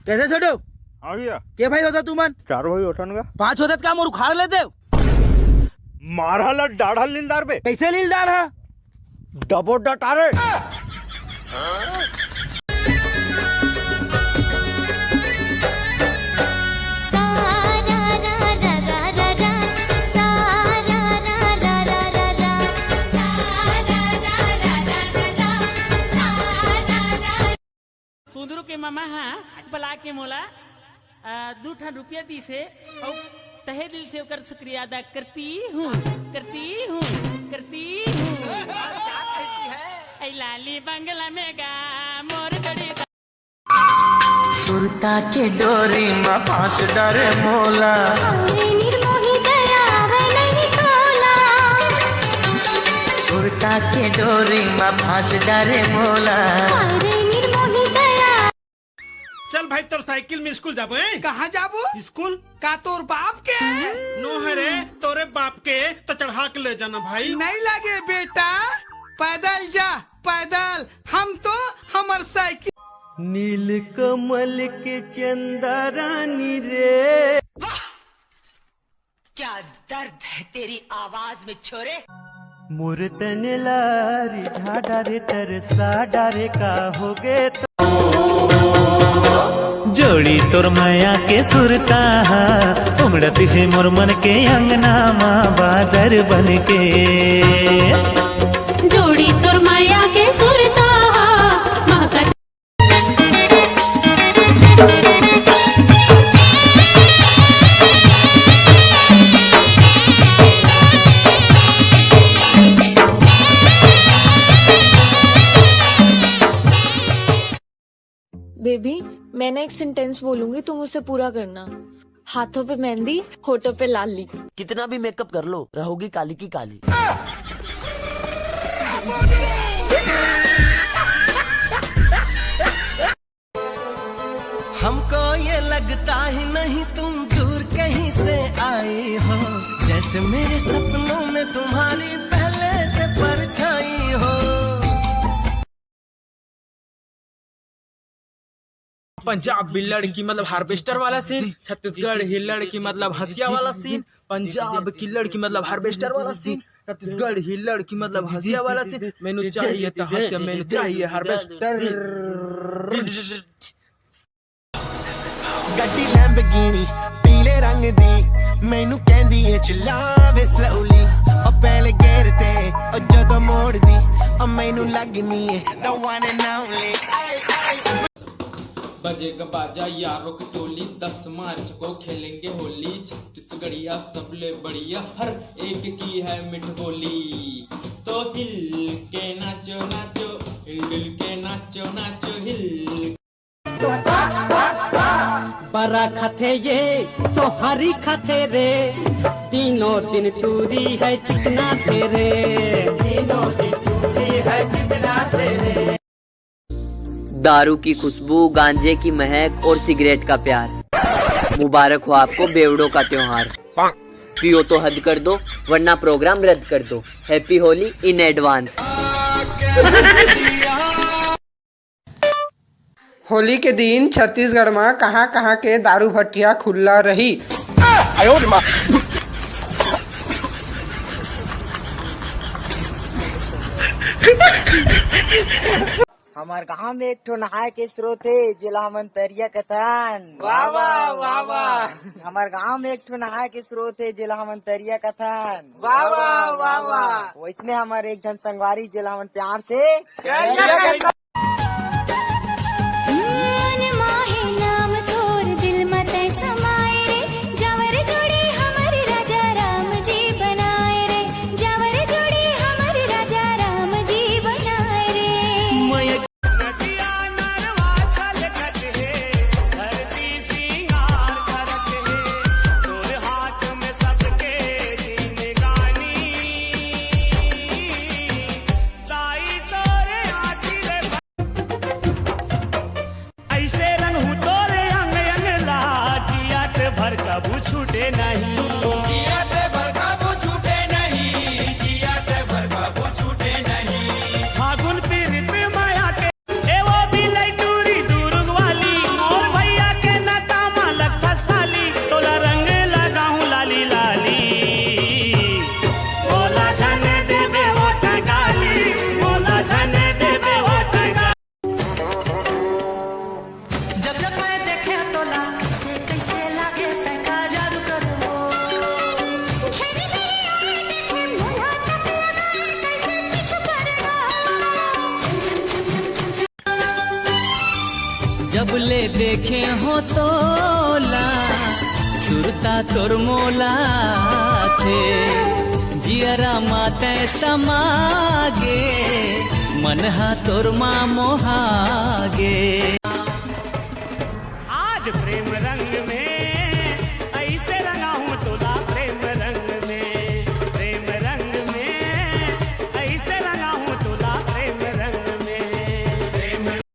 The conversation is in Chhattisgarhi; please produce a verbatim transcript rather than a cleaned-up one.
कैसे छोटू? हाँ भैया। के भाई होता तुमन? चार भाई होथन गा। पांच होते का मोर उखाड़ लेते हो? मारा ला डाढ़ा लीलदार बे। कैसे लीलदार हा? डबो डटारे। कुंदरू के ममा हा बला के मोला, आ, दू ठन रुपया दीस हे, अउ तहे दिल से ओकर शुक्रिया अदा करती हूँ, करती हूँ, करती हूँ। ऐ लाली बंगला में गा मोर जोड़ी। सुरता के डोरी म फांस डरे मोला। अरे निर्मोही दया आवे नहीं तोला। सुरता के डोरी म फांस डरे मोला। अरे निर्मोही दया। चल भाई, तोर साइकिल में स्कूल जाबो, हैं? कहाँ जाबो? स्कूल। का तोर बाप के? नो है रे, तोरे बाप के तो चढ़ा के ले जाना भाई। नहीं लगे बेटा, पैदल जा, पैदल। हम तो हमर साइकिल। नील कमल के चंदा रानी रे। क्या दर्द है तेरी आवाज में छोरे। मोर तन ला रिझा डारे, तरसा डारे, का होगे तो। जोड़ी तोर मया के सुरता हा, उमड़त हे मोर मन के अंगना मा बादर बन के। जोड़ी तोर मया के सुरता हा, महकत बेबी, मैं ना एक सेंटेंस बोलूंगी, तुम उसे पूरा करना। हाथों पे मेहंदी, होठों पे लाली। कितना भी मेकअप कर लो, रहोगी काली की काली। हमको ये लगता ही नहीं तुम दूर कहीं से आई हो, जैसे मेरे सपनों में तुम्हारी पहले से परछाई हो। पंजाब की लड़की मतलब हार्वेस्टर वाला सीन, छत्तीसगढ़ ही लड़की मतलब हंसिया वाला सीन, पंजाब की लड़की मतलब हार्वेस्टर वाला सीन, छत्तीसगढ़ ही लड़की मतलब हंसिया वाला सीन। मैनू चाहिए तो हंसिया, मैनू चाहिए हार्वेस्टर। ਗੱਡੀ ਲੈਂਬਗੀਨੀ ਪੀਲੇ ਰੰਗ ਦੀ, ਮੈਨੂੰ ਕਹਿੰਦੀ ਏ ਚਲਾਵੇ ਸਲੋਲੀ। ਉਹ ਪਹਿਲੇ ਗੇਅਰ ਤੇ, ਉਹ ਜਦੋਂ ਮੋੜਦੀ, ਉਹ ਮੈਨੂੰ ਲੱਗਨੀ ਏ the one and only। ਆਏ, ਆਏ। बजेगा बाजा यारों की टोली, दस मार्च को खेलेंगे होली। छत्तीसगढ़िया सबले बढ़िया, हर एक की है मिठ बोली। तो हिल के नाचो नाचो, हिल डुल के नाचो नाचो, हिल। बरा खाथे ये, सोहारी खाथे रे, तीनों दिन टूरी है चिकना थे रे। तीनों दिन टूरी है चिकना थे रे। दारू की खुशबू, गांजे की महक और सिगरेट का प्यार। मुबारक हो आपको बेवड़ों का त्योहार। पियो तो हद कर दो, वरना प्रोग्राम रद्द कर दो। Happy Holi in advance। Holi के दिन छत्तीसगढ़ म कहां-कहां के दारू भट्टिया खुल्ला रही? हमर गांव में एक ठो नहाए के स्रोत हे, जेला हमन तरिया कथन। वाह, वाह, वाह, वाह। हमर गांव में एक ठो नहाए के स्रोत हे, जेला हमन तरिया कथन। वाह, वाह, वाह, वाह। वैसने हमर एक झन संगवारी, जेला हमन प्यार से तरिया कथन। मोहन माहे नाम तोर दिल म तै समाए रे, जावर जोड़ी हमर राजा राम जी बनाए रे, जावर जोड़ी हमर राजा राम जी बनाए रे। नदिया नरवा छलकत हे, धरती सिंगार करत हे, तोर हाथ में सबके जिंदगानी, ताई तोरे आँखी ले। ऐसे रंग हूँ तोरे अंग अंग ला, जियत भर कबू छूटे नहीं। जियत भर कबू छूटे नहीं, जियत भर कबू छूटे नहीं। फागुन पीरित माया के, ए वो बिलाई टूरी दुर्ग वाली, मोर भैया ले देखे हो तोला, सुरता तोर मोला थे, जियरा माते समागे, मनहा तोर मा मोहागे। आज प्रेम रंग में